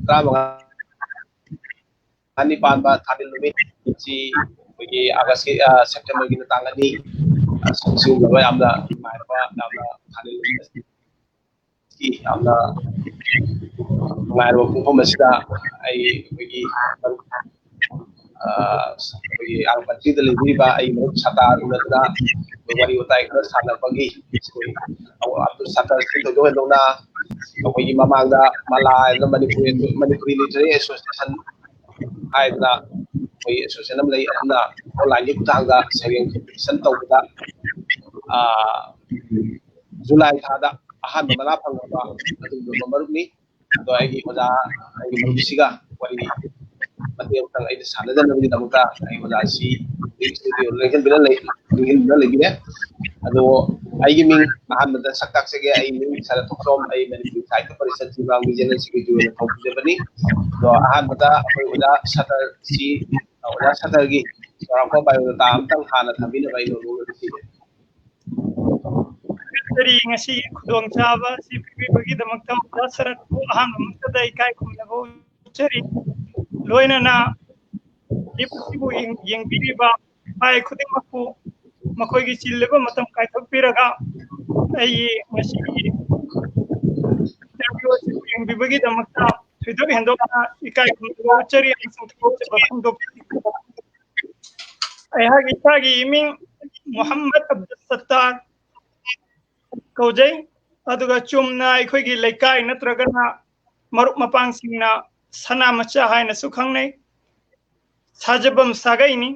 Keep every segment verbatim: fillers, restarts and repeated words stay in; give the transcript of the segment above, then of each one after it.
ꯇꯔꯥꯃꯉꯥꯅꯤ ꯄꯥꯟꯕ ꯊꯥꯅꯤꯜ ꯅꯨꯃꯤꯠ ꯁꯤ ꯑꯩꯈꯣꯏꯒꯤ ꯑꯥꯒꯁꯀꯤ, ꯑ, ꯁꯦꯞꯇꯦꯝꯕꯔꯒꯤ ꯇꯥꯡ ꯑꯅꯤ, ꯑ, ꯁꯤꯒꯨꯝꯂꯕ ꯌꯥꯝꯅ ꯅꯨꯡꯉꯥꯏꯔꯕ, ꯌꯥꯝꯅ ꯊꯥꯅꯤꯜ ꯅꯨꯃꯤꯠ ꯑꯁꯤ ꯌꯥꯝꯅ ꯅꯨꯡꯉꯥꯏꯔꯕ ꯄꯨꯡꯐꯝ ꯑꯁꯤꯗ ꯑꯩ ꯑꯩꯈꯣꯏꯒꯤ, ꯑ, ꯑꯩꯈꯣꯏꯒꯤ ꯑꯥꯔ ꯄꯥꯔꯇꯤꯗ ꯂꯩꯕꯤꯔꯤꯕ ꯑꯩ ꯃꯔꯨꯞ ꯁꯥꯇꯥꯔ ꯎꯅꯗꯨꯅ ꯑꯩꯈꯣꯏ ꯋꯥꯔꯤ ꯋꯥꯇꯥꯏ ꯈꯔ ꯁꯥꯟꯅꯕꯒꯤ ꯑꯩꯈꯣꯏ ꯁꯥꯇꯥꯔꯁꯤꯡ ꯊꯣꯏꯗꯣꯛ ꯍꯦꯟꯗꯣꯛꯅ ꯑꯩꯈꯣꯏꯒꯤ ꯃꯃꯥꯡꯗ ꯃꯂꯥ ꯍꯥꯏꯗꯅ ꯃꯅꯤꯄꯨꯔꯤ, ꯃꯅꯤꯄꯨꯔꯤ ꯂꯤꯇꯔꯦꯔꯤ ꯑꯦꯁꯣꯁꯤꯌꯦꯁꯟ ꯍꯥꯏꯗꯅ ꯑꯩꯈꯣꯏ ꯑꯦꯁꯣꯁꯤꯌꯦꯁꯟ ꯑꯃ ꯂꯩ꯫ ꯑꯗꯨꯅ ꯑꯣꯟꯂꯥꯏꯟꯒꯤ ꯈꯨꯠꯊꯥꯡꯗ ꯁꯩꯔꯦꯡ ꯀꯝꯄꯤꯇꯤꯁꯟ ꯇꯧꯕꯗ, ꯑ, ꯖꯨꯂꯥꯏ ꯊꯥꯗ ꯑꯍꯥꯟꯕ ꯃꯅꯥ ꯐꯪꯂꯕ ꯑꯗꯨꯒꯨꯝꯂꯕ ꯃꯔꯨꯞꯅꯤ꯫ ꯑꯗꯣ ꯑꯩꯒꯤ ꯑꯣꯖꯥ, ꯑꯩꯒꯤ ꯃꯔꯨꯞꯁꯤꯒ ꯋꯥꯔꯤ ꯃꯇꯦꯛ ꯑꯃꯇꯪ ꯑꯩꯅ ꯁꯥꯟꯅꯖꯅꯕꯒꯤꯗꯃꯛꯇ ꯑꯩ ꯑꯣꯖꯥꯁꯤ ꯁ꯭ꯇꯨꯗꯤꯑꯣꯗ ꯂꯦꯡꯁꯤꯟꯗꯨꯅ ꯂꯩ-, ꯂꯦꯡꯁꯤꯟꯗꯨꯅ ꯂꯩꯕꯤꯔꯦ꯫ ꯑꯗꯣ ꯑꯩꯒꯤ ꯃꯤꯡ ꯑꯍꯥꯟꯕꯗ ꯁꯛ ꯇꯥꯛꯆꯒꯦ꯫ ꯑꯩ ꯃꯤꯡ ꯁꯔꯠ ꯊꯣꯛꯆꯣꯝ, ꯑꯩ ꯃꯅꯤꯄꯨꯔꯤ ꯁꯥꯍꯤꯇ꯭ꯌ ꯄꯔꯤꯁꯠ ꯆꯤꯡꯃꯥꯡ ꯃꯤꯖꯦꯜ ꯁꯦꯀ꯭ꯔꯦꯇꯔꯤ ꯑꯣꯏꯅ ꯊꯧꯖꯕꯅꯤ꯫ ꯑꯗꯣ ꯑꯍꯥꯟꯕꯗ ꯑꯩꯈꯣꯏ ꯑꯣꯖꯥ ꯁꯥꯇꯔꯁꯤ, ꯑꯣꯖꯥ ꯁꯥꯇꯔꯒꯤ ꯆꯥꯎꯔꯥꯛꯄ ꯕꯥꯏꯑꯣꯗꯥꯇꯥ ꯑꯃꯇꯪ ꯍꯥꯟꯅ ꯊꯝꯕꯤꯅꯕ ꯑꯩ ꯅꯣꯡꯃ ꯅꯨꯡꯁꯤꯖꯩ꯫ ꯊꯥꯒꯠꯆꯔꯤ ꯉꯁꯤꯒꯤ ꯈꯨꯗꯣꯡꯆꯥꯕ ꯑꯁꯤ ꯄꯤꯕꯤꯕꯒꯤꯗꯃꯛꯇ ꯑꯣꯖꯥ ꯁꯔꯠꯄꯨ ꯑꯍꯥꯟꯕ ꯃꯛꯇꯗ ꯏꯀꯥꯏ ꯈꯨꯝꯅꯕ ꯎꯠꯆꯔꯤ꯫ ꯂꯣꯏꯅꯅ ꯂꯤꯞ ꯑꯁꯤꯕꯨ ꯌꯦꯡ-, ꯌꯦꯡꯕꯤꯔꯤꯕ ꯏꯄꯥ ꯈꯨꯗꯤꯡꯃꯛꯄꯨ ꯃꯈꯣꯏꯒꯤ ꯆꯤꯜꯂꯤꯕ ꯃꯇꯝ ꯀꯥꯏꯊꯣꯛꯄꯤꯔꯒ ꯑꯩꯒꯤ ꯉꯁꯤꯒꯤ interview ꯑꯁꯤꯕꯨ ꯌꯦꯡꯕꯤꯕꯒꯤꯗꯃꯛꯇ ꯊꯣꯏꯗꯣꯛ ꯍꯦꯟꯗꯣꯛꯅ ꯏꯀꯥꯏ ꯈꯨꯝꯅꯕ ꯎꯠꯆꯔꯤ ꯑꯃꯁꯨꯡ ꯊꯥꯒꯠꯆꯕ ꯐꯣꯡꯗꯣꯛꯆꯔꯤ꯫ ꯑꯩꯍꯥꯛ ꯏꯁꯥꯒꯤ ꯏꯃꯤꯡ ꯃꯨꯍꯝꯃꯗ ꯑꯕꯗꯨꯜ ꯁꯠꯇꯥꯔ ꯀꯧꯖꯩ꯫ ꯑꯗꯨꯒ ꯆꯨꯝꯅ ꯑꯩꯈꯣꯏꯒꯤ ꯂꯩꯀꯥꯏ ꯅꯠꯇ꯭ꯔꯒꯅ ꯃꯔꯨꯞ ꯃꯄꯥꯡꯁꯤꯡꯅ ꯁꯅꯥ ꯃꯆꯥ ꯍꯥꯏꯅꯁꯨ ꯈꯪꯅꯩ꯫ ꯁꯥꯖꯕꯝ ꯁꯥꯒꯩꯅꯤ꯫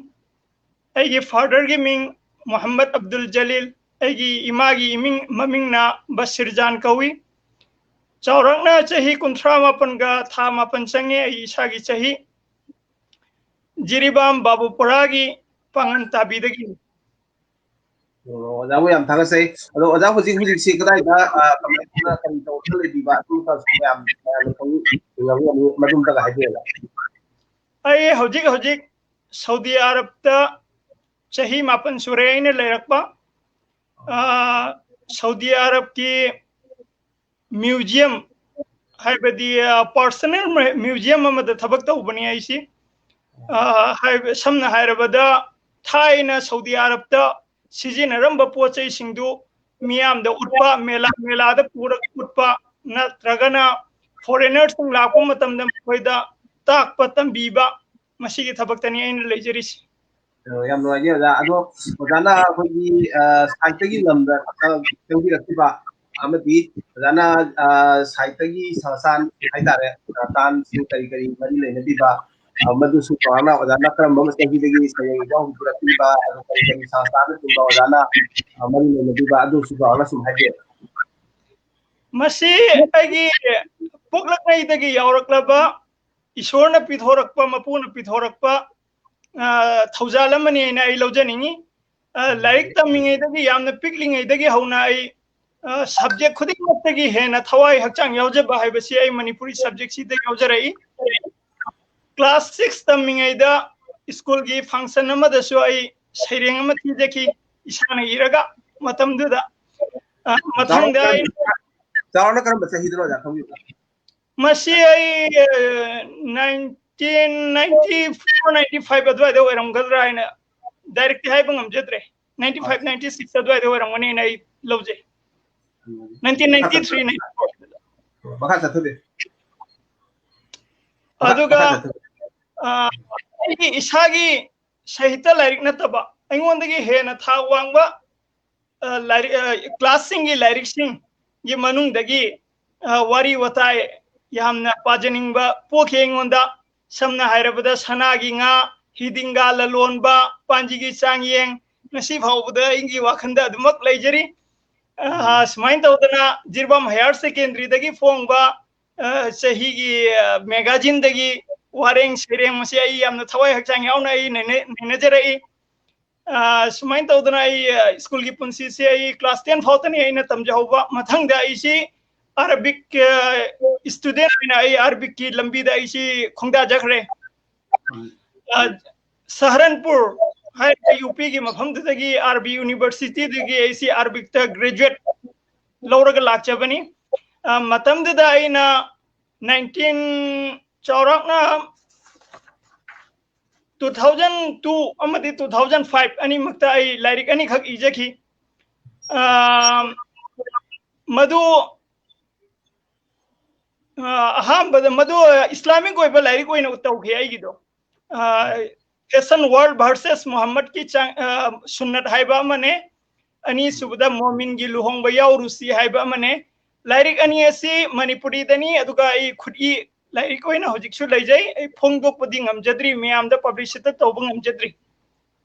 ꯑꯩꯒꯤ fatherꯒꯤ ꯃꯤꯡ ꯃꯨꯍꯝꯃꯗ ꯑꯕꯗꯨꯜ ꯖꯂꯤꯜ, ꯑꯩꯒꯤ ꯏꯃꯥꯒꯤ ꯏꯃꯤꯡ, ꯃꯃꯤꯡꯅ ꯕꯁꯤꯔꯖꯥꯟ ꯀꯧꯏ꯫ ꯆꯥꯎꯔꯥꯛꯅ ꯆꯍꯤ ꯀꯨꯟꯊ꯭ꯔꯥ ꯃꯥꯄꯟꯒ ꯊꯥ ꯃꯥꯄꯟ ꯆꯪꯉꯦ ꯑꯩ ꯏꯁꯥꯒꯤ ꯆꯍꯤ꯫ ꯖꯤꯔꯤꯕꯥꯝ ꯕꯥꯕꯨꯄꯨꯔꯥꯒꯤ ꯄꯥꯉꯟ ꯇꯥꯕꯤꯗꯒꯤꯅꯤ꯫ ꯑꯣ, ꯑꯣꯖꯥꯕꯨ ꯌꯥꯝ ꯊꯥꯒꯠꯆꯩ꯫ ꯑꯗꯣ ꯑꯣꯖꯥ, ꯍꯧꯖꯤꯛ ꯍꯧꯖꯤꯛꯁꯤ ꯀꯗꯥꯏꯗ, ꯑ, ꯀꯃꯥꯏꯅ ꯀꯔꯤ ꯇꯧꯔꯒ ꯂꯩꯕꯤꯕ? ꯑꯗꯨ ꯃꯌꯥꯝ, ꯑ, ꯃꯌꯥꯝ ꯈꯪꯅꯤꯡꯉꯝꯒꯅꯤ, ꯃꯗꯨꯝꯇꯒ ꯍꯥꯏꯕꯤꯌꯨ꯫ ꯑꯩ ꯍꯧꯖꯤꯛ ꯍꯧꯖꯤꯛ ꯁꯥꯎꯗꯤ ꯑꯔꯕꯇ ꯆꯍꯤ ꯃꯥꯄꯟ ꯁꯨꯔꯦ ꯑꯩꯅ ꯂꯩꯔꯛꯄ꯫ ꯑ, ꯁꯥꯎꯗꯤ ꯑꯔꯕꯀꯤ museum ꯍꯥꯏꯕꯗꯤ ꯄꯥꯔꯁꯣꯅꯦꯜ ꯃ꯭ꯌꯨꯖꯤꯌꯝ ꯑꯃꯗ ꯊꯕꯛ ꯇꯧꯕꯅꯤ ꯑꯩꯁꯤ꯫ ꯑ, ꯍꯥꯏꯕ- ꯁꯝꯅ ꯍꯥꯏꯔꯕꯗ, ꯊꯥꯏꯅ ꯁꯧꯗꯤ ꯑꯔꯕꯇ ꯁꯤꯖꯤꯟꯅꯔꯝꯕ ꯄꯣꯠ ꯆꯩꯁꯤꯡꯗꯨ ꯃꯤꯌꯥꯝꯗ ꯎꯠꯄ, ꯃꯦꯂꯥ ꯃꯦꯂꯥꯗ ꯄꯨꯔꯒ ꯎꯠꯄ, ꯅꯠꯇ꯭ꯔꯒꯅ ꯐꯣꯔꯦꯅꯔꯁꯤꯡ ꯂꯥꯛꯄ ꯃꯇꯝꯗ ꯃꯈꯣꯏꯗ ꯇꯥꯛꯄ ꯇꯝꯕꯤꯕ, ꯃꯁꯤꯒꯤ ꯊꯕꯛꯇꯅꯤ ꯑꯩꯅ ꯂꯩꯖꯔꯤꯁꯤ꯫ ꯑ, ꯌꯥꯝ ꯅꯨꯡꯉꯥꯏꯖꯩ ꯑꯣꯖꯥ꯫ ꯑꯗꯣ ꯑꯣꯖꯥꯅ ꯑꯩꯈꯣꯏꯒꯤ, ꯑ, ꯁꯥꯏꯠꯇꯒꯤ ꯂꯝꯗ ꯆꯪꯕꯤꯔꯛꯈꯤꯕ ꯑꯃꯗꯤ ꯑꯣꯖꯥꯅ, ꯑ, ꯁꯥꯏꯠꯇꯒꯤ ꯁꯪꯁꯊꯥꯟ ꯍꯥꯏꯇꯥꯔꯦ, ꯁꯪꯁꯊꯥꯟꯁꯤꯡ ꯀꯔꯤ ꯀꯔꯤ ꯃꯔꯤ ꯂꯩꯅꯕꯤꯕ, ꯑ, ꯃꯗꯨꯁꯨ ꯆꯥꯎꯔꯥꯛꯅ ꯑꯣꯖꯥꯅ ꯀꯔꯝꯕ ꯆꯍꯤꯗꯒꯤ ꯁꯩꯔꯦꯡ ꯏꯕ ꯍꯧꯕꯤꯔꯛꯈꯤꯕ, ꯑꯗꯨꯒ ꯀꯔꯤ ꯀꯔꯤ ꯁꯪꯁꯊꯥꯟꯅꯆꯤꯡꯕ ꯑꯣꯖꯥꯅ, ꯑ, ꯃꯔꯤ ꯂꯩꯅꯕꯤꯕ, ꯑꯗꯨꯁꯨ ꯆꯥꯎꯔꯥꯛꯅ ꯁꯨꯝ ꯍꯥꯏꯕꯤꯌꯨ꯫ ꯃꯁꯤ ꯑꯩꯒꯤ ꯄꯣꯛꯂꯛꯉꯩꯗꯒꯤ ꯌꯥꯎꯔꯛꯂꯕ, ꯏꯁꯣꯔꯅ ꯄꯤꯊꯣꯔꯛꯄ, ꯃꯄꯨꯅ ꯄꯤꯊꯣꯔꯛꯄ, ꯑ, ꯊꯧꯖꯥꯜ ꯑꯃꯅꯤ ꯍꯥꯏꯅ ꯑꯩ ꯂꯧꯖꯅꯤꯡꯏ꯫ ꯑ, ꯂꯥꯏꯔꯤꯛ ꯇꯝꯃꯤꯉꯩꯗꯒꯤ, ꯌꯥꯝꯅ ꯄꯤꯛꯂꯤꯉꯩꯗꯒꯤ ꯍꯧꯅ ꯑꯩ, ꯑ, ꯁꯕꯖꯦꯛ ꯈꯨꯗꯤꯡꯃꯛꯇꯒꯤ ꯍꯦꯟꯅ ꯊꯋꯥꯏ ꯍꯛꯆꯥꯡ ꯌꯥꯎꯖꯕ ꯍꯥꯏꯕꯁꯤ ꯑꯩ ꯃꯅꯤꯄꯨꯔꯤ ꯁꯕꯖꯦꯛꯁꯤꯗ ꯌꯥꯎꯖꯔꯛꯏ꯫ ꯀ꯭ꯂꯥꯁ ꯁꯤꯛꯁ ꯇꯝꯃꯤꯉꯩꯗ ꯁ꯭ꯀꯨꯜꯒꯤ ꯐꯪꯁꯟ ꯑꯃꯗꯁꯨ ꯑꯩ ꯁꯩꯔꯦꯡ ꯑꯃ ꯊꯤꯖꯈꯤ, ꯏꯁꯥꯅ ꯏꯔꯒ꯫ ꯃꯇꯝꯗꯨꯗ, ꯑ, ꯃꯊꯪꯗ ꯑꯩ ꯆꯥꯎꯔꯥꯛꯅ ꯀꯔꯝꯕ ꯆꯍꯤꯗꯅꯣ ꯑꯣꯖꯥ ꯈꯪꯕꯤꯕ꯭ꯔꯥ? ꯃꯁꯤ ꯑꯩ, ꯑ, nineteen ninety four, ninety five ꯑꯗꯨꯋꯥꯏꯗ ꯑꯣꯏꯔꯝꯒꯗ꯭ꯔꯥ ꯍꯥꯏꯅ ꯗꯥꯏꯔꯦꯛꯇꯤ ꯍꯥꯏꯕ ꯉꯝꯖꯗ꯭ꯔꯦ꯫ ꯅꯥꯏꯟꯇꯤ ꯐꯥꯏꯚ, ꯅꯥꯏꯟꯇꯤ ꯁꯤꯛꯁ ꯑꯗꯨꯋꯥꯏꯗ ꯑꯣꯏꯔꯝꯒꯅꯤꯅ ꯑꯩ ꯂꯧꯖꯩ꯫ Nineteen ninety three, ninety four. ꯃꯈꯥ ꯆꯠꯊꯕꯤꯌꯨ꯫ ꯃꯈꯥ- ꯑꯗꯨꯒ, ꯃꯈꯥ ꯆꯠꯊꯕꯤꯌꯨ꯫ ꯑ, ꯑꯩꯒꯤ ꯏꯁꯥꯒꯤ ꯁꯥꯍꯤꯇ꯭ꯌ ꯂꯥꯏꯔꯤꯛ ꯅꯠꯇꯕ, ꯑꯩꯉꯣꯟꯗꯒꯤ ꯍꯦꯟꯅ ꯊꯥꯛ ꯋꯥꯡꯕ, ꯑ, ꯂꯥꯏꯔꯤꯛ, ꯑ, ꯀ꯭ꯂꯥꯁꯁꯤꯡꯒꯤ ꯂꯥꯏꯔꯤꯛꯁꯤꯡꯒꯤ ꯃꯅꯨꯡꯗꯒꯤ, ꯑ, ꯋꯥꯔꯤ ꯋꯥꯇꯥꯏ ꯌꯥꯝꯅ ꯄꯥꯖꯅꯤꯡꯕ ꯄꯣꯛꯈꯤ ꯑꯩꯉꯣꯟꯗ꯫ ꯁꯝꯅ ꯍꯥꯏꯔꯕꯗ, ꯁꯅꯥꯒꯤ ꯉꯥ, ꯍꯤꯗꯤꯡꯒꯥ ꯂꯂꯣꯟꯕ, ꯄꯥꯟꯖꯤꯒꯤ ꯆꯥꯡꯌꯦꯡ, ꯉꯁꯤ ꯐꯥꯎꯕꯗ ꯑꯩꯒꯤ ꯋꯥꯈꯜꯗ ꯑꯗꯨꯃꯛ ꯂꯩꯖꯔꯤ꯫ ꯑ, ꯁꯨꯃꯥꯏꯅ ꯇꯧꯗꯅ ꯖꯤꯔꯤꯕꯥꯝ ꯍꯥꯌꯔ ꯁꯦꯀꯦꯟꯗꯔꯤꯗꯒꯤ ꯐꯣꯡꯕ, ꯑ, ꯆꯍꯤꯒꯤ, ꯑ, ꯃꯦꯒꯥꯖꯤꯟꯗꯒꯤ ꯋꯥꯔꯦꯡ ꯁꯩꯔꯦꯡ, ꯃꯁꯤ ꯑꯩ ꯌꯥꯝꯅ ꯊꯋꯥꯏ ꯍꯛꯆꯥꯡ ꯌꯥꯎꯅ ꯑꯩ ꯅꯩꯅ-, ꯅꯩꯅꯖꯔꯛꯏ꯫ ꯑ, ꯁꯨꯃꯥꯏꯅ ꯇꯧꯗꯅ ꯑꯩ, ꯑ, ꯁ꯭ꯀꯨꯜꯒꯤ ꯄꯨꯟꯁꯤꯁꯦ ꯑꯩ ꯀ꯭ꯂꯥꯁ ꯇꯦꯟ ꯐꯥꯎꯇꯅꯤ ꯑꯩꯅ ꯇꯝꯖꯍꯧꯕ꯫ ꯃꯊꯪꯗ ꯑꯩꯁꯤ ꯑꯔꯕꯤꯛ, ꯑ, ꯁ꯭ꯇꯨꯗꯦꯟ ꯑꯣꯏꯅ ꯑꯩ ꯑꯔꯕꯤꯛꯀꯤ ꯂꯝꯕꯤꯗ ꯑꯩꯁꯤ ꯈꯣꯡꯗꯥꯖꯈ꯭ꯔꯦ꯫ ꯑ, ꯁꯍꯥꯔꯟꯄꯨꯔ ꯍꯥꯏꯔꯤꯕ ꯌꯨ ꯄꯤꯒꯤ ꯃꯐꯝꯗꯨꯗꯒꯤ ꯑꯥꯔ ꯕꯤ ꯌꯨꯅꯤꯚꯔꯁꯤꯇꯤꯗꯒꯤ ꯑꯩꯁꯤ ꯑꯥꯔꯕꯤꯛꯇ ꯒ꯭ꯔꯦꯖꯨꯑꯦꯠ ꯂꯧꯔꯒ ꯂꯥꯛꯆꯕꯅꯤ꯫ ꯑ, ꯃꯇꯝꯗꯨꯗ ꯑꯩꯅ nineteen, ꯆꯥꯎꯔꯥꯛꯅ two thousand two ꯑꯃꯗꯤ two thousand five ꯑꯅꯤꯃꯛꯇ ꯑꯩ ꯂꯥꯏꯔꯤꯛ ꯑꯅꯤꯈꯛ ꯏꯖꯈꯤ꯫ ꯑ, ꯃꯗꯨ, ꯑ, ꯑꯍꯥꯟꯕꯗ ꯃꯗꯨ Islamic ꯑꯣꯏꯕ ꯂꯥꯏꯔꯤꯛ ꯑꯣꯏꯅ ꯇꯧꯈꯤ ꯑꯩꯒꯤꯗꯣ꯫ ꯑ, Fashion World versus Muhammadꯀꯤ ꯆꯥꯡ, ꯑ, ꯁꯨꯟꯅꯠ ꯍꯥꯏꯕ ꯑꯃꯅꯦ, ꯑꯅꯤꯁꯨꯕꯗ ꯃꯣꯃꯤꯟꯒꯤ ꯂꯨꯍꯣꯡꯕ ꯌꯥꯎꯔꯨꯁꯤ ꯍꯥꯏꯕ ꯑꯃꯅꯦ꯫ ꯂꯥꯏꯔꯤꯛ ꯑꯅꯤ ꯑꯁꯤ ꯃꯅꯤꯄꯨꯔꯤꯗꯅꯤ, ꯑꯗꯨꯒ ꯑꯩ ꯈꯨꯠꯏ ꯂꯥꯏꯔꯤꯛ ꯑꯣꯏꯅ ꯍꯧꯖꯤꯛꯁꯨ ꯂꯩꯖꯩ꯫ ꯑꯩ ꯐꯣꯡꯗꯣꯛꯄꯗꯤ ꯉꯝꯖꯗ꯭ꯔꯤ, ꯃꯌꯥꯝꯗ publicity ꯇꯧꯕ ꯉꯝꯖꯗ꯭ꯔꯤ꯫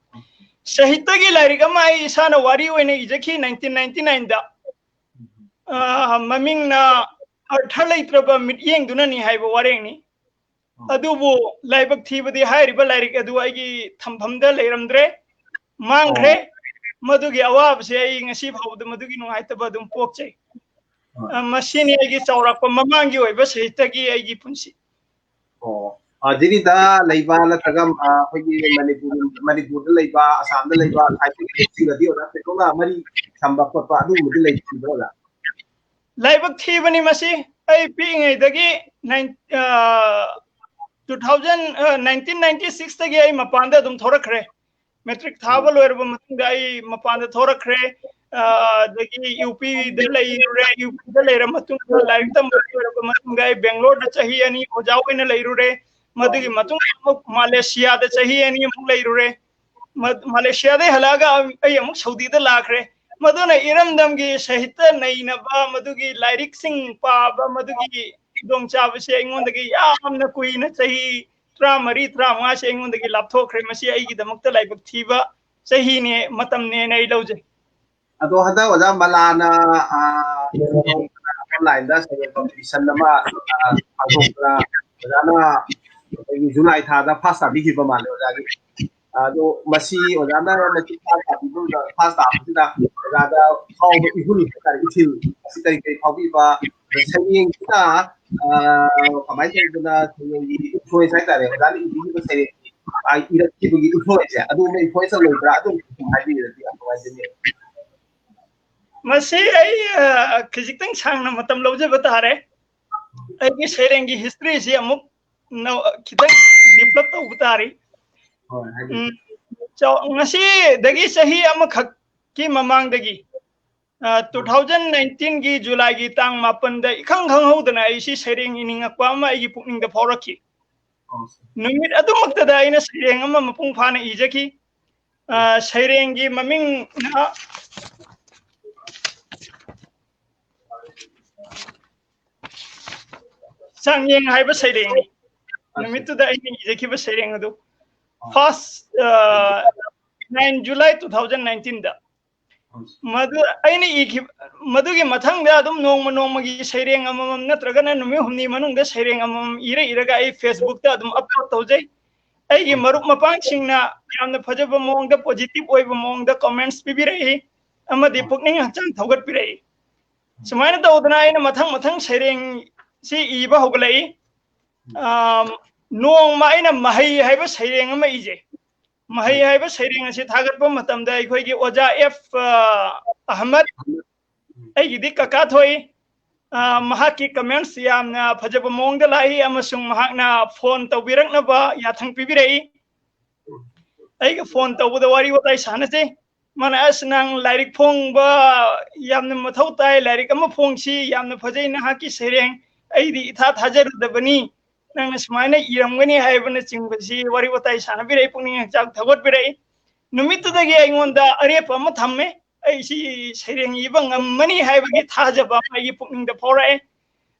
ꯁꯥꯍꯤꯇ꯭ꯌꯒꯤ ꯂꯥꯏꯔꯤꯛ ꯑꯃ ꯑꯩ ꯏꯁꯥꯅ ꯋꯥꯔꯤ ꯑꯣꯏꯅ ꯏꯖꯈꯤ nineteen ninety nineꯗ꯫ ꯑ, ꯃꯃꯤꯡꯅ ꯑꯔꯊ ꯂꯩꯇ꯭ꯔꯕ ꯃꯤꯠꯌꯦꯡꯗꯨꯅꯅꯤ ꯍꯥꯏꯕ ꯋꯥꯔꯦꯡꯅꯤ꯫ ꯑꯗꯨꯕꯨ ꯂꯥꯏꯕꯛ ꯊꯤꯕꯗꯤ ꯍꯥꯏꯔꯤꯕ ꯂꯥꯏꯔꯤꯛ ꯑꯗꯨ ꯑꯩꯒꯤ ꯊꯝꯐꯝꯗ ꯂꯩꯔꯝꯗ꯭ꯔꯦ, ꯃꯥꯡꯈ꯭ꯔꯦ꯫ ꯃꯗꯨꯒꯤ ꯑꯋꯥꯕꯁꯦ ꯑꯩ ꯉꯁꯤ ꯐꯥꯎꯕꯗ ꯃꯗꯨꯒꯤ ꯅꯨꯡꯉꯥꯏꯇꯕ ꯑꯗꯨꯝ ꯄꯣꯛꯆꯩ꯫ ꯑ, ꯃꯁꯤꯅꯤ ꯑꯩꯒꯤ ꯆꯥꯎꯔꯥꯛꯄ ꯃꯃꯥꯡꯒꯤ ꯑꯣꯏꯕ ꯁꯥꯍꯤꯇ꯭ꯌꯒꯤ ꯑꯩꯒꯤ ꯄꯨꯟꯁꯤ꯫ ꯑꯣ, ꯑ, ꯗꯤꯜꯂꯤꯗ ꯂꯩꯕ ꯅꯠꯇ꯭ꯔꯒ, ꯑ, ꯑꯩꯈꯣꯏꯒꯤ ꯃꯅꯤꯄꯨꯔ, ꯃꯅꯤꯄꯨꯔꯗ ꯂꯩꯕ, ꯑꯁꯥꯝꯗ ꯂꯩꯕ, ꯍꯥꯏꯕꯗꯤ ꯁꯤꯡꯒꯗꯤ ꯑꯣꯖꯥ ꯊꯣꯏꯗꯣꯛꯅ ꯃꯔꯤ ꯊꯝꯕ ꯈꯣꯠꯄ ꯑꯗꯨꯒꯨꯝꯕꯗꯤ ꯂꯩꯇ꯭ꯔꯤꯕ꯭ꯔꯥ ꯑꯣꯖꯥ? ꯂꯥꯏꯕꯛ ꯊꯤꯕꯅꯤ ꯃꯁꯤ꯫ ꯑꯩ ꯄꯤꯛꯏꯉꯩꯗꯒꯤ nine, ꯑ, two thousand, ꯑ, nineteen ninety sixꯇꯒꯤ ꯑꯩ ꯃꯄꯥꯟꯗ ꯑꯗꯨꯝ ꯊꯣꯔꯛꯈ꯭ꯔꯦ꯫ Matric ꯊꯥꯕ ꯂꯣꯏꯔꯕ ꯃꯇꯨꯡꯗ ꯑꯩ ꯃꯄꯥꯟꯗ ꯊꯣꯔꯛꯈ꯭ꯔꯦ꯫ ꯑ, ꯑꯗꯒꯤ UPꯗ ꯂꯩꯔꯨꯔꯦ, UPꯗ ꯂꯩꯔ ꯃꯇꯨꯡꯗ ꯂꯥꯏꯔꯤꯛ ꯇꯝꯕ ꯂꯣꯏꯔꯕ ꯃꯇꯨꯡꯗ ꯑꯩ ꯕꯦꯡꯒ꯭ꯂꯣꯔꯗ ꯆꯍꯤ ꯑꯅꯤ ꯑꯣꯖꯥ ꯑꯣꯏꯅ ꯂꯩꯔꯨꯔꯦ꯫ ꯃꯗꯨꯒꯤ ꯃꯇꯨꯡꯗ ꯑꯃꯨꯛ ꯃꯥꯂꯦꯁꯤꯌꯥꯗ ꯆꯍꯤ ꯑꯅꯤ ꯑꯃꯨꯛ ꯂꯩꯔꯨꯔꯦ꯫ ꯃ-, ꯃꯥꯂꯦꯁꯤꯌꯥꯗꯩ ꯍꯜꯂꯛꯑꯒ ꯑꯩ ꯑꯃꯨꯛ ꯁꯥꯎꯗꯤꯗ ꯂꯥꯛꯈ꯭ꯔꯦ꯫ ꯃꯗꯨꯅ ꯏꯔꯝꯗꯝꯒꯤ ꯁꯥꯍꯤꯇ꯭ꯌ ꯅꯩꯅꯕ, ꯃꯗꯨꯒꯤ ꯂꯥꯏꯔꯤꯛꯁꯤꯡ ꯄꯥꯕ, ꯃꯗꯨꯒꯤ ꯈꯨꯗꯣꯡꯆꯥꯕꯁꯦ ꯑꯩꯉꯣꯟꯗꯒꯤ ꯌꯥꯝꯅ ꯀꯨꯏꯅ, ꯆꯍꯤ ꯇꯔꯥꯃꯔꯤ, ꯇꯔꯥꯃꯉꯥꯁꯦ ꯑꯩꯉꯣꯟꯗꯒꯤ ꯂꯥꯞꯊꯣꯛꯈ꯭ꯔꯦ꯫ ꯃꯁꯤ ꯑꯩꯒꯤꯗꯃꯛꯇ ꯂꯥꯏꯕꯛ ꯊꯤꯕ ꯆꯍꯤꯅꯦ, ꯃꯇꯝꯅꯦꯅ ꯑꯩ ꯂꯧꯖꯩ꯫ ꯑꯗꯣ ꯍꯟꯗꯛ ꯑꯣꯖꯥ ꯃꯂꯥꯅ, ꯑ, online ꯗ ꯁꯩꯔꯦꯡ competition ꯑꯃ, ꯑ, ꯍꯥꯡꯗꯣꯛꯇꯅ ꯑꯣꯖꯥꯅ ꯑꯩꯈꯣꯏꯒꯤ July ꯊꯥꯗ first ꯇꯥꯕꯤꯈꯤꯕ ꯃꯥꯜꯂꯦ ꯑꯣꯖꯥꯒꯤ꯫ ꯑꯗꯣ ꯃꯁꯤ ꯑꯣꯖꯥꯅ ꯃꯁꯤ first ꯇꯥꯕꯤꯕꯗ, first ꯇꯥꯕꯁꯤꯗ ꯑꯣꯖꯥꯗ ꯐꯥꯎꯕ ꯏꯍꯨꯜ ꯍꯥꯏꯇꯥꯔꯦ, ꯏꯊꯤꯜ ꯑꯁꯤ ꯀꯔꯤ ꯀꯔꯤ ꯐꯥꯎꯕꯤꯕ? ꯑꯗ ꯁꯩꯔꯦꯡꯁꯤꯅ, ꯑ, ꯀꯃꯥꯏꯅ ꯇꯧꯗꯅ ꯁꯩꯔꯦꯡꯒꯤ influence ꯍꯥꯏꯇꯥꯔꯦ, ꯑꯣꯖꯥꯅ ꯏꯕꯤꯈꯤꯕ ꯁꯩꯔꯦꯡ, ꯑ, ꯏꯔꯛꯈꯤꯕꯒꯤ influence ꯁꯦ, ꯑꯗꯨꯒꯨꯝꯕ influence ꯑꯃ ꯂꯩꯕ꯭ꯔꯥ? ꯑꯗꯨꯝ ꯍꯥꯏꯕꯤꯔꯗꯤ ꯌꯥꯝ ꯅꯨꯡꯉꯥꯏꯖꯒꯅꯤ꯫ ꯃꯁꯤ ꯑꯩ, ꯑ, ꯈꯖꯤꯛꯇꯪ ꯁꯥꯡꯅ ꯃꯇꯝ ꯂꯧꯖꯕ ꯇꯥꯔꯦ꯫ ꯑꯩꯒꯤ ꯁꯩꯔꯦꯡꯒꯤ historyꯁꯤ ꯑꯃꯨꯛ ꯅꯧ-, ꯈꯤꯇꯪ develop ꯇꯧꯕ ꯇꯥꯔꯤ꯫ ꯍꯣꯏ, ꯍꯥꯏꯕꯤꯌꯨ꯫ ꯎꯝ, ꯆꯥꯎ-, ꯉꯁꯤꯗꯒꯤ ꯆꯍꯤ ꯑꯃꯈꯛꯀꯤ ꯃꯃꯥꯡꯗꯒꯤ, ꯑ, two thousand nineteenꯒꯤ Julyꯒꯤ ꯇꯥꯡ ꯃꯥꯄꯟꯗ ꯏꯈꯪ ꯈꯪꯍꯧꯗꯅ ꯑꯩꯁꯤ ꯁꯩꯔꯦꯡ ꯏꯅꯤꯡꯉꯛꯄ ꯑꯃ ꯑꯩꯒꯤ ꯄꯨꯛꯅꯤꯡꯗ ꯐꯥꯎꯔꯛꯈꯤ꯫ ꯑꯣ, ꯁꯔ꯫ ꯅꯨꯃꯤꯠ ꯑꯗꯨꯃꯛꯇꯗ ꯑꯩꯅ ꯁꯩꯔꯦꯡ ꯑꯃ ꯃꯄꯨꯡ ꯐꯥꯅ ꯏꯖꯈꯤ꯫ ꯑ, ꯁꯩꯔꯦꯡꯒꯤ ꯃꯃꯤꯡꯅ ꯆꯥꯡꯌꯦꯡ ꯍꯥꯏꯕ ꯁꯩꯔꯦꯡꯅꯤ꯫ ꯅꯨꯃꯤꯠꯇꯨꯗ ꯑꯩꯅ ꯏꯖꯈꯤꯕ ꯁꯩꯔꯦꯡ ꯑꯗꯨ꯫ First, ꯑ, nine July two thousand nineteenꯗ꯫ ꯃꯗꯨ ꯑꯩꯅ ꯏꯈꯤꯕ, ꯃꯗꯨꯒꯤ ꯃꯊꯪꯗ ꯑꯗꯨꯝ ꯅꯣꯡꯃ ꯅꯣꯡꯃꯒꯤ ꯁꯩꯔꯦꯡ ꯑꯃꯃꯝ ꯅꯠꯇ꯭ꯔꯒꯅ ꯅꯨꯃꯤꯠ ꯍꯨꯝꯅꯤ ꯃꯅꯨꯡꯗ ꯁꯩꯔꯦꯡ ꯑꯃꯃꯝ ꯏꯔ ꯏꯔꯒ ꯑꯩ Facebookꯇ ꯑꯗꯨꯝ upload ꯇꯧꯖꯩ꯫ ꯑꯩꯒꯤ ꯃꯔꯨꯞ ꯃꯄꯥꯡꯁꯤꯡꯅ ꯌꯥꯝꯅ ꯐꯖꯕ ꯃꯑꯣꯡꯗ, positive ꯑꯣꯏꯕ ꯃꯑꯣꯡꯗ comments ꯄꯤꯕꯤꯔꯛꯏ ꯑꯃꯗꯤ ꯄꯨꯛꯅꯤꯡ ꯍꯛꯆꯥꯡ ꯊꯧꯒꯠꯄꯤꯔꯛꯏ꯫ ꯁꯨꯃꯥꯏꯅ ꯇꯧꯗꯅ ꯑꯩꯅ ꯃꯊꯪ ꯃꯊꯪ ꯁꯩꯔꯦꯡꯁꯤ ꯏꯕ ꯍꯧꯒꯠꯂꯛꯏ꯫ ꯑꯥꯝ, ꯅꯣꯡꯃ ꯑꯩꯅ ꯃꯍꯩ ꯍꯥꯏꯕ ꯁꯩꯔꯦꯡ ꯑꯃ ꯏꯖꯩ꯫ ꯃꯍꯩ ꯍꯥꯏꯕ ꯁꯩꯔꯦꯡ ꯑꯁꯤ ꯊꯥꯒꯠꯄ ꯃꯇꯝꯗ ꯑꯩꯈꯣꯏꯒꯤ ꯑꯣꯖꯥ ꯑꯦꯐ, ꯑ, ꯑꯍꯃꯗ, ꯑꯩꯒꯤꯗꯤ ꯀꯀꯥ ꯊꯣꯛꯏ꯫ ꯑ, ꯃꯍꯥꯛꯀꯤ comments ꯌꯥꯝꯅ ꯐꯖꯕ ꯃꯑꯣꯡꯗ ꯂꯥꯛꯏ ꯑꯃꯁꯨꯡ ꯃꯍꯥꯛꯅ phone ꯇꯧꯕꯤꯔꯛꯅꯕ ꯌꯥꯊꯪ ꯄꯤꯕꯤꯔꯛꯏ꯫ ꯑꯩꯒ phone ꯇꯧꯕꯗ ꯋꯥꯔꯤ ꯋꯥꯇꯥꯏ ꯁꯥꯟꯅꯖꯩ꯫ ꯃꯥꯅ, "ꯑꯁ, ꯅꯪ ꯂꯥꯏꯔꯤꯛ ꯐꯣꯡꯕ ꯌꯥꯝꯅ ꯃꯊꯧ ꯇꯥꯏ, ꯂꯥꯏꯔꯤꯛ ꯑꯃ ꯐꯣꯡꯁꯤ, ꯌꯥꯝꯅ ꯐꯖꯩ ꯅꯍꯥꯛꯀꯤ ꯁꯩꯔꯦꯡ, ꯑꯩꯗꯤ ꯏꯊꯥ ꯊꯥꯖꯔꯨꯗꯕꯅꯤ ꯅꯪꯅ ꯁꯨꯃꯥꯏꯅ ꯏꯔꯝꯒꯅꯤ" ꯍꯥꯏꯕꯅꯆꯤꯡꯕꯁꯤ ꯋꯥꯔꯤ ꯋꯥꯇꯥꯏ ꯁꯥꯟꯅꯕꯤꯔꯛꯏ, ꯄꯨꯛꯅꯤꯡ ꯍꯛꯆꯥꯡ ꯊꯧꯒꯠꯄꯤꯔꯛꯏ꯫ ꯅꯨꯃꯤꯠꯇꯨꯗꯒꯤ ꯑꯩꯉꯣꯟꯗ ꯑꯔꯦꯞꯄ ꯑꯃ ꯊꯝꯃꯦ, ꯑꯩ ꯁꯤ ꯁꯩꯔꯦꯡ ꯏꯕ ꯉꯝꯃꯅꯤ ꯍꯥꯏꯕꯒꯤ ꯊꯥꯖꯕ ꯑꯃ ꯑꯩꯒꯤ ꯄꯨꯛꯅꯤꯡꯗ ꯐꯥꯎꯔꯛꯑꯦ꯫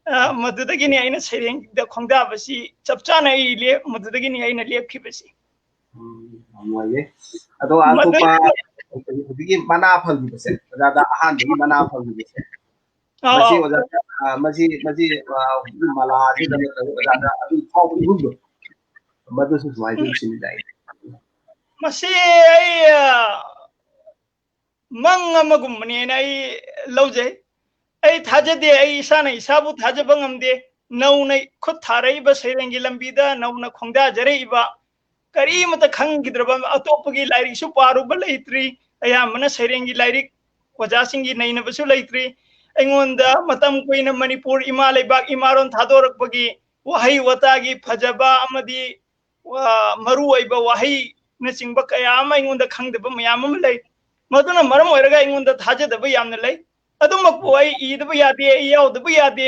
ꯑ, ꯃꯗꯨꯗꯒꯤꯅꯤ ꯑꯩꯅ ꯁꯩꯔꯦꯡꯗ ꯈꯣꯡꯗꯥꯕꯁꯤ ꯆꯞ ꯆꯥꯅ ꯑꯩ ꯂꯦꯞ-, ꯃꯗꯨꯗꯒꯤꯅꯤ ꯑꯩꯅ ꯂꯦꯞꯈꯤꯕꯁꯤ꯫ ꯎꯝ, ꯌꯥꯝ ꯅꯨꯡꯉꯥꯏꯌꯦ꯫ ꯑꯗꯣ ꯃꯗꯨ ꯑꯇꯣꯞꯄ ꯍꯧꯖꯤꯛꯀꯤ ꯃꯅꯥ ꯐꯪꯈꯤꯕꯁꯦ, ꯑꯣꯖꯥꯗ ꯑꯍꯥꯟꯕꯒꯤ ꯃꯅꯥ ꯐꯪꯈꯤꯕꯁꯦ, ꯑꯧ, ꯃꯁꯤ ꯑꯧ꯫ ꯑꯣꯖꯥ, ꯑ, ꯃꯁꯤ, ꯃꯁꯤ, ꯑ, ꯍꯧꯖꯤꯛꯀꯤ ꯃꯂꯥꯁꯤꯗ ꯅꯠꯇ꯭ꯔꯒ ꯑꯣꯖꯥꯗ ꯑꯗꯨ ꯐꯥꯎꯕ ꯏꯍꯨꯜꯗꯣ, ꯃꯗꯨꯁꯨ ꯁꯨꯃꯥꯏꯅ ꯎꯝ꯫ ꯏꯁꯤꯟꯕꯤꯕ ꯌꯥꯏ꯫ ꯃꯁꯤ ꯑꯩ, ꯑ, ꯃꯪ ꯑꯃꯒꯨꯝꯕꯅꯦꯅ ꯑꯩ ꯂꯧꯖꯩ꯫ ꯑꯩ ꯊꯥꯖꯗꯦ, ꯑꯩ ꯏꯁꯥꯅ ꯏꯁꯥꯕꯨ ꯊꯥꯖꯕ ꯉꯝꯗꯦ꯫ ꯅꯧꯅ ꯈꯨꯠ ꯊꯥꯔꯛꯏꯕ ꯁꯩꯔꯦꯡꯒꯤ ꯂꯝꯕꯤꯗ ꯅꯧꯅ ꯈꯣꯡꯗꯥꯖꯔꯛꯏꯕ, ꯀꯔꯤꯃꯠꯇ ꯈꯪꯈꯤꯗ꯭ꯔꯕ, ꯑꯇꯣꯞꯄꯒꯤ ꯂꯥꯏꯔꯤꯛꯁꯨ ꯄꯥꯔꯨꯕ ꯂꯩꯇ꯭ꯔꯤ꯫ ꯑꯌꯥꯝꯕꯅ ꯁꯩꯔꯦꯡꯒꯤ ꯂꯥꯏꯔꯤꯛ ꯑꯣꯖꯥꯁꯤꯡꯒꯤ ꯅꯩꯅꯕꯁꯨ ꯂꯩꯇ꯭ꯔꯤ꯫ ꯑꯩꯉꯣꯟꯗ ꯃꯇꯝ ꯀꯨꯏꯅ ꯃꯅꯤꯄꯨꯔ ꯏꯃꯥ ꯂꯩꯕꯥꯛ ꯏꯃꯥꯔꯣꯟ ꯊꯥꯗꯣꯔꯛꯄꯒꯤ ꯋꯥꯍꯩ ꯋꯥꯇꯥꯒꯤ ꯐꯖꯕ ꯑꯃꯗꯤ, ꯑ, ꯃꯔꯨ ꯑꯣꯏꯕ ꯋꯥꯍꯩꯅꯆꯤꯡꯕ ꯀꯌꯥ ꯑꯃ ꯑꯩꯉꯣꯟꯗ ꯈꯪꯗꯕ ꯃꯌꯥꯝ ꯑꯃ ꯂꯩ꯫ ꯃꯗꯨꯅ ꯃꯔꯝ ꯑꯣꯏꯔꯒ ꯑꯩꯉꯣꯟꯗ ꯊꯥꯖꯗꯕ ꯌꯥꯝꯅ ꯂꯩ꯫ ꯑꯗꯨꯃꯛꯄꯨ ꯑꯩ ꯏꯗꯕ ꯌꯥꯗꯦ, ꯑꯩ ꯌꯥꯎꯗꯕ ꯌꯥꯗꯦ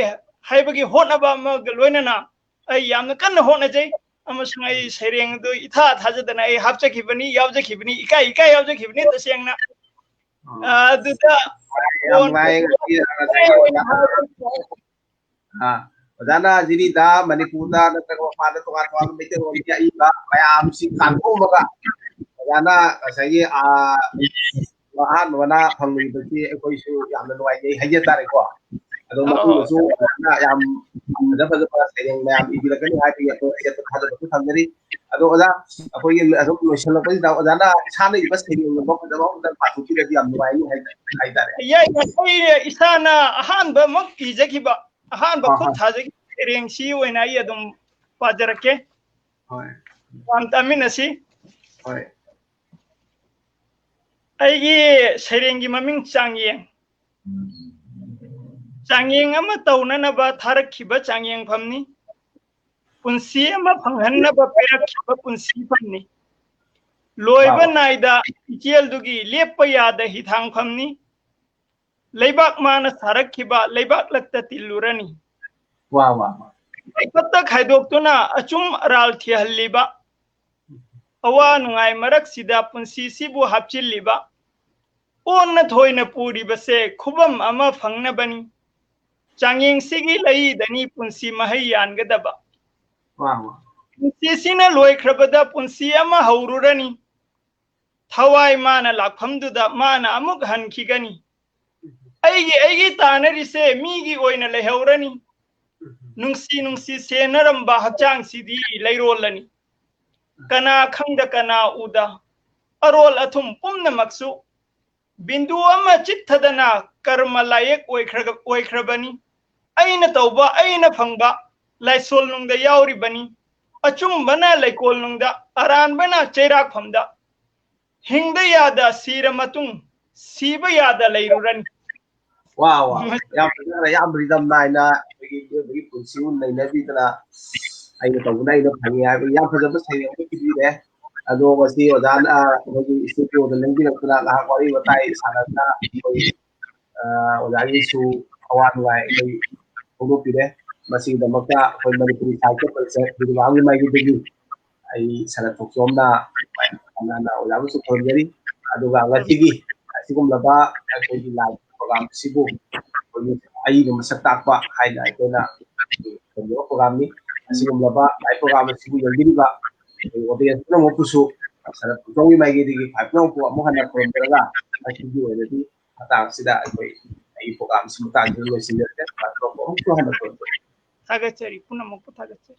ꯍꯥꯏꯕꯒꯤ ꯍꯣꯠꯅꯕ ꯑꯃꯒ ꯂꯣꯏꯅꯅ ꯑꯩ ꯌꯥꯝꯅ ꯀꯟꯅ ꯍꯣꯠꯅꯖꯩ꯫ ꯑꯃꯁꯨꯡ ꯑꯩ ꯁꯩꯔꯦꯡ ꯑꯗꯨ ꯏꯊꯥ ꯊꯥꯖꯗꯅ ꯑꯩ ꯍꯥꯞꯆꯈꯤꯕꯅꯤ, ꯌꯥꯎꯖꯈꯤꯕꯅꯤ, ꯏꯀꯥꯏ ꯏꯀꯥꯏ ꯌꯥꯎꯖꯈꯤꯕꯅꯤ ꯇꯁꯦꯡꯅ꯫ ꯑ, ꯑꯗꯨꯗ ꯌꯥꯝ ꯅꯨꯡꯉꯥꯏ꯫ ꯉꯁꯤ ꯑ, ꯑꯣꯖꯥꯅ ꯖꯤꯔꯤꯗ, ꯃꯅꯤꯄꯨꯔꯗ ꯅꯠꯇ꯭ꯔꯒ ꯃꯄꯥꯟꯗ ꯇꯣꯉꯥꯟ ꯇꯣꯉꯥꯟꯕ ꯃꯩꯇꯩꯂꯣꯟꯒꯤ ꯑꯏꯕ ꯃꯌꯥꯝꯁꯤ ꯀꯥꯡꯊꯣꯛꯑꯝꯃꯒ ꯑꯣꯖꯥꯅ ꯉꯁꯥꯏꯒꯤ, ꯑ, ꯑꯍꯥꯟꯕ ꯃꯅꯥ ꯐꯪꯂꯤꯕꯁꯤ ꯑꯩꯈꯣꯏꯁꯨ ꯌꯥꯝꯅ ꯅꯨꯡꯉꯥꯏꯖꯩ ꯍꯥꯏꯖ ꯇꯥꯔꯦꯀꯣ꯫ ꯑꯗꯣ ꯑꯣ꯫ ꯃꯇꯨꯡꯗꯁꯨ ꯑꯣꯖꯥꯅ ꯌꯥꯝ ꯐꯖ ꯐꯖꯕ ꯁꯩꯔꯦꯡ ꯃꯌꯥꯝ ꯏꯕꯤꯔꯛꯀꯅꯤ ꯍꯥꯏꯕꯒꯤ ꯑꯩꯈꯣꯏ ꯑꯍꯦꯟꯕ ꯊꯥꯖꯕꯁꯨ ꯊꯝꯖꯔꯤ꯫ ꯑꯗꯣ ꯑꯣꯖꯥ, ꯑꯩꯈꯣꯏꯒꯤ ꯑꯗꯨꯝ ꯂꯣꯏꯁꯤꯜꯂꯛꯄꯁꯤꯗ ꯑꯣꯖꯥꯅ ꯏꯁꯥꯅ ꯏꯕ ꯁꯩꯔꯦꯡꯒꯨꯝꯕ ꯐꯖꯕ ꯑꯃꯇꯪ ꯄꯥꯊꯣꯛꯄꯤꯔꯗꯤ ꯌꯥꯝ ꯅꯨꯡꯉꯥꯏꯅꯤ ꯍꯥꯏ-, ꯍꯥꯏꯇꯥꯔꯦ꯫ ꯌꯥꯏ, ꯌꯥꯏ꯫ ꯑꯩ ꯏꯁꯥꯅ ꯑꯍꯥꯟꯕꯃꯛ ꯏꯖꯈꯤꯕ, ꯑꯍꯥꯟꯕ ꯑꯍꯥ꯫ ꯈꯨꯠ ꯊꯥꯖꯈꯤꯕ ꯁꯩꯔꯦꯡꯁꯤ ꯑꯣꯏꯅ ꯑꯩ ꯑꯗꯨꯝ ꯄꯥꯖꯔꯛꯀꯦ꯫ ꯍꯣꯏ꯫ ꯌꯥꯝ ꯇꯥꯃꯤꯟꯅꯁꯤ꯫ ꯍꯣꯏ꯫ ꯑꯩꯒꯤ ꯁꯩꯔꯦꯡꯒꯤ ꯃꯃꯤꯡ ꯆꯥꯡꯌꯦꯡ꯫ ꯆꯥꯡꯌꯦꯡ ꯑꯃ ꯇꯧꯅꯅꯕ ꯊꯥꯔꯛꯈꯤꯕ ꯆꯥꯡꯌꯦꯡꯐꯝꯅꯤ꯫ ꯄꯨꯟꯁꯤ ꯑꯃ ꯐꯪꯍꯟꯅꯕ ꯄꯤꯔꯛꯈꯤꯕ ꯄꯨꯟꯁꯤꯐꯝꯅꯤ꯫ ꯂꯣꯏꯕ ꯋꯥ, ꯋꯥ꯫ ꯅꯥꯏꯗ ꯏꯆꯦꯜꯗꯨꯒꯤ ꯂꯦꯞꯄ ꯌꯥꯗ ꯍꯤꯊꯥꯡꯐꯝꯅꯤ꯫ ꯂꯩꯕꯥꯛ ꯃꯥꯅ ꯁꯥꯔꯛꯈꯤꯕ ꯂꯩꯕꯥꯛꯂꯛꯇ ꯇꯤꯜꯂꯨꯔꯅꯤ꯫ ꯋꯥ, ꯋꯥ, ꯋꯥ꯫ ꯂꯩꯕꯥꯛꯇ ꯈꯥꯏꯗꯣꯛꯇꯨꯅ ꯑꯆꯨꯝ ꯑꯔꯥꯜ ꯊꯤꯍꯜꯂꯤꯕ ꯑꯋꯥ ꯅꯨꯡꯉꯥꯏ ꯃꯔꯛꯁꯤꯗ ꯄꯨꯟꯁꯤꯁꯤꯕꯨ ꯍꯥꯞꯆꯤꯜꯂꯤꯕ ꯑꯣꯟꯅ ꯊꯣꯏꯅ ꯄꯨꯔꯤꯕꯁꯦ ꯈꯨꯕꯝ ꯑꯃ ꯐꯪꯅꯕꯅꯤ꯫ ꯆꯥꯡꯌꯦꯡꯁꯤꯒꯤ ꯂꯩꯗꯅꯤ ꯄꯨꯟꯁꯤ ꯃꯍꯩ ꯌꯥꯟꯒꯗꯕ꯫ ꯋꯥ, ꯋꯥ꯫ ꯄꯨꯟꯁꯤꯁꯤꯅ ꯂꯣꯏꯈ꯭ꯔꯕꯗ ꯄꯨꯟꯁꯤ ꯑꯃ ꯍꯧꯔꯨꯔꯅꯤ꯫ ꯊꯋꯥꯏ ꯃꯥꯅ ꯂꯥꯛꯐꯝꯗꯨꯗ ꯃꯥꯅ ꯑꯃꯨꯛ ꯍꯟꯈꯤꯒꯅꯤ꯫ ꯑꯩꯒꯤ, ꯑꯩꯒꯤ ꯇꯥꯅꯔꯤꯁꯦ ꯃꯤꯒꯤ ꯑꯣꯏꯅ ꯂꯩꯍꯧꯔꯅꯤ꯫ ꯅꯨꯡꯁꯤ, ꯅꯨꯡꯁꯤ ꯁꯦꯟꯅꯔꯝꯕ ꯍꯛꯆꯥꯡꯁꯤꯗꯤ ꯂꯩꯔꯣꯜꯂꯅꯤ꯫ ꯀꯅꯥ ꯈꯪꯗ ꯀꯅꯥ ꯎꯗ ꯑꯔꯣꯜ ꯑꯊꯨꯝ ꯄꯨꯝꯅꯃꯛꯁꯨ ꯕꯤꯟꯗꯨ ꯑꯃ ꯆꯤꯠꯊꯗꯅ ꯀꯔꯃ ꯂꯥꯏꯌꯦꯛ ꯑꯣꯏꯈ꯭ꯔꯒ-, ꯑꯣꯏꯈ꯭ꯔꯕꯅꯤ꯫ ꯑꯩꯅ ꯇꯧꯕ, ꯑꯩꯅ ꯐꯪꯕ ꯂꯥꯏꯁꯣꯜ ꯅꯨꯡꯗ ꯌꯥꯎꯔꯤꯕꯅꯤ꯫ ꯑꯆꯨꯝꯕꯅ ꯂꯩꯀꯣꯜ ꯅꯨꯡꯗ, ꯑꯔꯥꯟꯕꯅ ꯆꯩꯔꯥꯛꯐꯝꯗ꯫ ꯍꯤꯡꯗ ꯌꯥꯗ ꯁꯤꯔ ꯃꯇꯨꯡ ꯁꯤꯕ ꯌꯥꯗ ꯂꯩꯔꯨꯔꯅꯤ꯫ ꯋꯥ ꯋꯥ, ꯌꯥꯝ ꯐꯖꯈ꯭ꯔꯦ, ꯌꯥꯝ ꯔꯤꯗꯝ ꯅꯥꯏꯅ ꯑꯩꯈꯣꯏꯒꯤ ꯃꯤꯑꯣꯏꯕꯒꯤ ꯄꯨꯟꯁꯤꯕꯨ ꯅꯩꯅꯕꯤꯗꯅ ꯑꯩꯅ ꯇꯧꯕꯅ ꯑꯩꯅ ꯐꯪꯉꯤ ꯍꯥꯏꯕ ꯌꯥꯝ ꯐꯖꯕ ꯁꯩꯔꯦꯡ ꯑꯃ ꯄꯤꯕꯤꯔꯦ꯫ ꯑꯗꯣ ꯉꯁꯤ ꯑꯣꯖꯥꯅ ꯑꯩꯈꯣꯏꯒꯤ ꯁ꯭ꯇꯨꯗꯤꯑꯣꯗ ꯂꯦꯡꯕꯤꯔꯛꯇꯨꯅ ꯉꯥꯏꯍꯥꯛ ꯋꯥꯔꯤ ꯋꯥꯇꯥꯏ ꯁꯥꯟꯅꯗꯅ ꯑꯩꯈꯣꯏ ꯑꯣꯖꯥꯒꯤꯁꯨ ꯑꯋꯥ ꯅꯨꯡꯉꯥꯏ ꯑꯩꯈꯣꯏ ꯐꯣꯡꯗꯣꯛꯄꯤꯔꯦ꯫ ꯃꯁꯤꯒꯤꯗꯃꯛꯇ ꯑꯩꯈꯣꯏ ꯃꯅꯤꯄꯨꯔꯤ ꯁꯥꯍꯤꯇ꯭ꯌ ꯄꯔꯤꯁꯠ ꯕꯤꯔꯨꯕꯥꯝꯒꯤ ꯃꯥꯏꯀꯩꯗꯒꯤ ꯑꯩ ꯁꯅꯥꯊꯣꯏ ꯆꯣꯝꯅ ꯍꯥꯟꯅ ꯍꯥꯟꯅ ꯑꯣꯖꯥꯕꯨꯁꯨ ꯈꯨꯔꯨꯝꯖꯔꯤ꯫ ꯑꯗꯨꯒ ꯉꯁꯤꯒꯤ ꯑꯁꯤꯒꯨꯝꯂꯕ ꯑꯩꯈꯣꯏꯒꯤ ꯂꯥꯏ ꯄ꯭ꯔꯣꯒ꯭ꯔꯥꯝ ꯑꯁꯤꯕꯨ ꯑꯩꯈꯣꯏꯒꯤ ꯑꯏꯕ ꯃꯁꯛ ꯇꯥꯛꯄ ꯍꯥꯏꯅ ꯑꯩꯈꯣꯏꯅ ꯀꯩꯅꯣ ꯄ꯭ꯔꯣꯒ꯭ꯔꯥꯝꯅꯤ꯫ ꯑꯁꯤꯒꯨꯝꯂꯕ ꯂꯥꯏ ꯄ꯭ꯔꯣꯒ꯭ꯔꯥꯝ ꯑꯁꯤꯕꯨ ꯌꯦꯡꯕꯤꯔꯤꯕ ꯑꯩꯈꯣꯏ ꯑꯣꯗꯤꯌꯦꯟꯁ ꯄꯨꯝꯅꯃꯛꯄꯨꯁꯨ ꯁꯅꯥꯊꯣꯏ ꯆꯣꯝꯒꯤ ꯃꯥꯏꯀꯩꯗꯒꯤ ꯈ꯭ꯋꯥꯏ ꯄꯨꯝꯅꯃꯛꯄꯨ ꯑꯃꯨꯛ ꯍꯟꯅ ꯈꯨꯔꯨꯝꯖꯔꯒ ꯉꯁꯤꯒꯤ ꯑꯣꯏꯅꯗꯤ ꯃꯇꯥꯡ ꯑꯁꯤꯗ ꯑꯩꯈꯣꯏ ꯑꯩꯒꯤ ꯄ꯭ꯔꯣꯒ꯭ꯔꯥꯝꯁꯤ ꯃꯇꯥꯡꯁꯤꯗ ꯂꯣꯏꯁꯤꯟꯖꯔꯒꯦ꯫ ꯑꯃꯨꯛꯁꯨ ꯍꯟꯅ ꯈꯨꯔꯨꯝꯖꯔꯤ꯫ ꯊꯥꯒꯠꯆꯔꯤ, ꯄꯨꯝꯅꯃꯛꯄꯨ ꯊꯥꯒꯠꯆꯔꯤ꯫